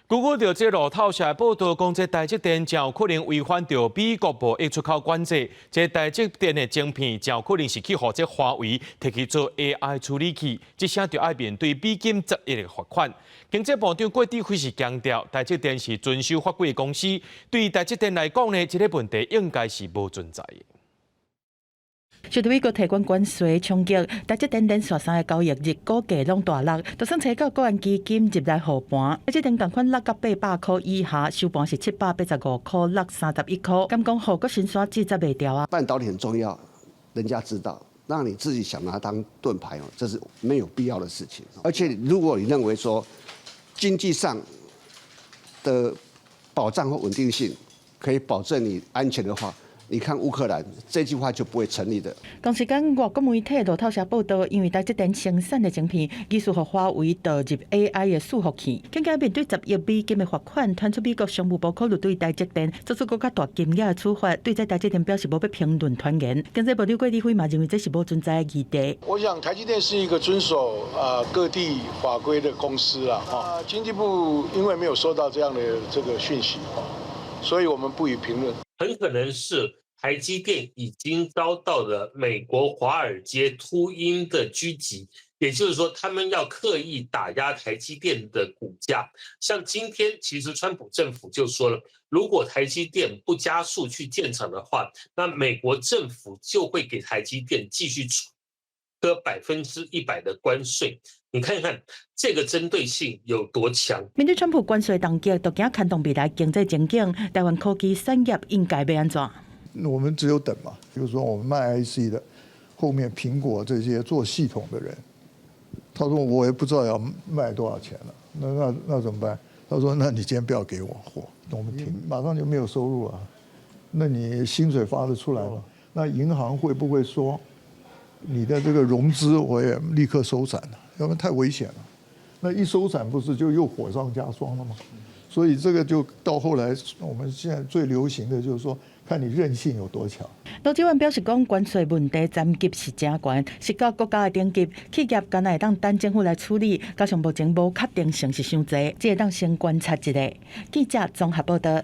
根據著這路透社的報道，講這台積電真有可能違反著美國貿易出口管制。這台積電的晶片真有可能是去予這華為提去做 AI 處理器，這聲就愛面對美金10億的罰款。經濟部長郭智輝是強調，台積電是遵守法規的公司，對台積電來講呢，這个問題應該是無存在的。受到美國提懸關稅衝擊，台積電連續三个交易日股價攏大落，就算揣到國安基金入來護盤，台積電仝款落到800箍以下，收盤是785塊落31箍，敢講護國神山折袂牢啊！半導體很重要，人家知道，讓你自己想拿當盾牌哦，這是沒有必要的事情。而且如果你認為說經濟上的保障或穩定性可以保證你安全的話，你看烏克蘭這句話就不會成立的。同時間，外國媒體路透社報道，因為台積電生產的晶片，疑似予華為導入 AI 的伺服器，更加面對10億美金的罰款，傳出美國商務部考慮對台積電做出閣較大金額的處罰。對這台積電表示無欲評論傳言。經濟部長郭智輝嘛認為這是無存在的疑題。我想台積電是一個遵守啊各地法規的公司啦。哈，經濟部因為沒有收到這樣的這個訊息，所以我們不予評論。很可能是台積電已經遭到了美國華爾街禿鷹的狙擊，也就是說，他們要刻意打壓台積電的股價。像今天，其實川普政府就說了，如果台積電不加速去建廠的話，那美國政府就會給台積電繼續課100%的關稅。你看看這個針對性有多強？面對川普關稅衝擊，都驚牽動未來經濟前景。台灣科技產業應該欲按怎？我們只有等嘛，比如說我們賣 IC 的，後面蘋果這些做系統的人，他說我也不知道要賣多少錢了，那怎麼辦？他說那你今天不要給我貨，我們停，馬上就沒有收入啊。那你薪水發得出來嗎？那銀行會不會說你的這個融資我也立刻收傘了？要不然太危險了。那一收傘不是就又火上加霜了嗎？所以這個就到後來，我們現在最流行的就是說，看你韌性有多強。盧哲遠表示講，關稅問題層級是誠懸，是到國家的等級，企業敢若會當等政府來處理，加上目前無確定性是傷濟，只會當先觀察一下。記者綜合報道。